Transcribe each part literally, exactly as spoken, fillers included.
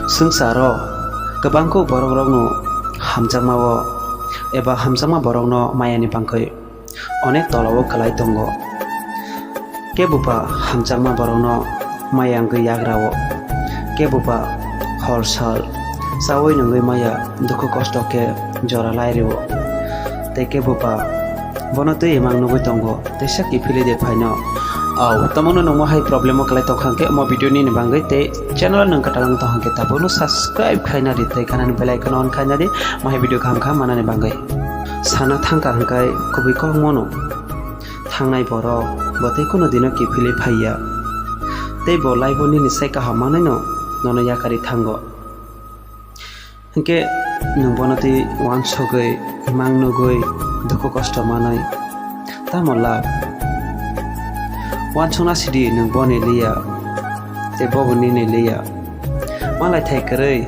Swngcharo kwbangkuk borokrokno hamjakmao eba hamjakma borokno mayani bangwi onek tolao kwlai tongo. Keboba hamjakma borokno maya wngwi yagrao, keboba hor sal chaui nungwi maya dukhu kosto khe jora lai rwo. Tei keboba bono twi imang nugwi tongo, teisa kiphilwi de phaino. Au, tamungno nungmo hai problemo kwlai tongkha hwnkhe omo video nini bangwi tei channel o nwng kwtal wng tongkha hwnkhe tabukno subscribe khaina di tei ganani bell icon on khaina di, mo hai video kaham kaham manani bangwi. Sana thangkha hwnkhe kubui kokmono thangnai borok bo tei kunu dino kiphilwi phaiya. Tei bo laibo nini sai kaham manwino nono yakarwi thango. Hinkhe nwng bono twi uansugwi, imang nugwi, dukhu kosto manwi tamo lab? Uansukna sidi nwng boni liya, tei bobo nini liya. Malai thai kwrwi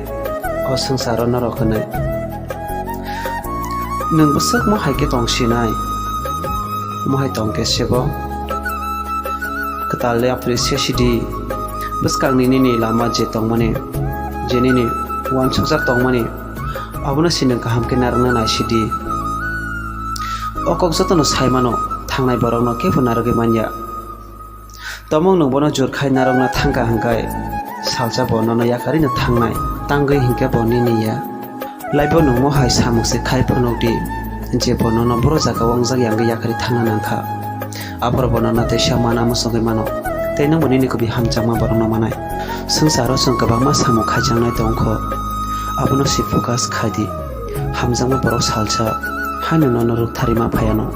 o swngcharo norok hwnwi. Nwng bwswk mo hai khe tong sinai? Mo hai tong khe sebo. Kwtal yapri se sidi. Bwskangni nini lama je tongmani, je nini uansukjak tongmani, abono si nwng kaham khe narwkna nai sidi. O kok jotono sai mano, thangnai borokno kebo narwgwi manya. Tomung nwng bono jur khai narwkna thangkha hwnkhe, salsa bo nono yakarwino thangnai, tangwi hinkhe bo nini ya. Laibo nwng mo hai samung se khai phunuk di, je bo nono boro jagao wngjak ya wngwi yakarwi thangna nangkha. Aphuru bo nono teisa mana muchungwi mano, tei nwng bo nini kubui hamjakma borokno manai. Swngcharo chwng kwbangma samung khaijaknai tongkho, abono se focus khai di. Hamjakma borok salsa haino nono rwktharwi ma phaiano.